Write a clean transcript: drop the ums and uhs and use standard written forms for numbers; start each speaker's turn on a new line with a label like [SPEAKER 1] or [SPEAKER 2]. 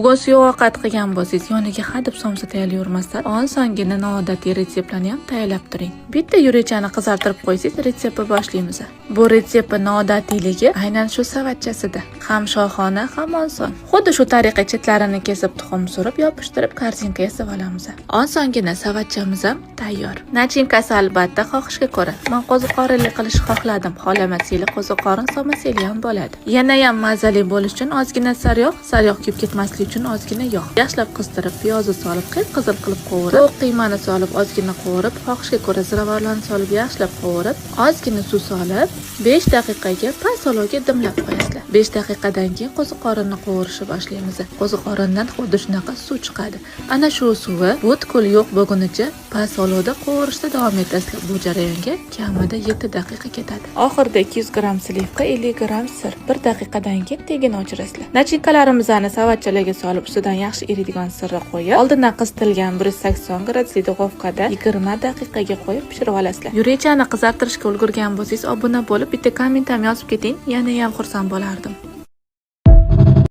[SPEAKER 1] Bugun suyuq ovqat qilgan bo'lsangiz, yoniga hadeb somsa tayyorlayvermasdan, osongina noodatiy retseptlarni ham tayyorlab turing. Bitta yurekchani qizartirib qo'ysangiz, retseptni boshlaymiz. Bu retseptni noodatiyligi aynan shu savatchasida. Ham shohona, ham oson. Xuddi shu tariqa chetlarini kesib, tuxum surib, yopishtirib, korzinka yasab olamiz. Osongina savatchamiz ham tayyor. Начинка si albatta xohishga ko'ra. Men qo'ziqorinli qilishni xohladim. Xohlamasanglar, qo'ziqorin solmasanglar ham bo'ladi. Yana ham mazali bo'lish uchun ozgina sariyog', sariyog' kuyib ketmasligi uchun ozgina yog'. Yaxshilab qizdirib, piyozni solib, qip-qizil qilib qovurib, tovuq qiymani solib, ozgina qovurib, xohishga ko'ra ziravorlarni solib, yaxshilab qovurib, ozgina suv solib, 5 daqiqaga past olovga dimlab qo'yasizlar. 5 daqiqadan keyin qo'ziqorinni qovurishni boshlaymiz. Qo'ziqorindan xuddi shunaqa suv chiqadi. Ana shu suvi butkul yo'q bo'lgunicha past olovda qovurishda davom etasizlar. Bu jarayonga kamida 7 daqiqa ketadi. Oxirida 200 gramm сливка, 50 gramm sir. 1 daqiqadan keyin tagini o'chirasizlar. Начинка larimizni savatchalarga solib, ustidan yaxshi eriydigan sirni qo'yib, oldindan qizitilgan 180 gradusli duxovkada 20 daqiqaga qo'yib pishirib olasizlar. Yurekchani qizartirishga ulgurgan bo'lsangiz, obuna bo'lib, bitta komment ham yozib keting, yana ham xursand bo'lardim.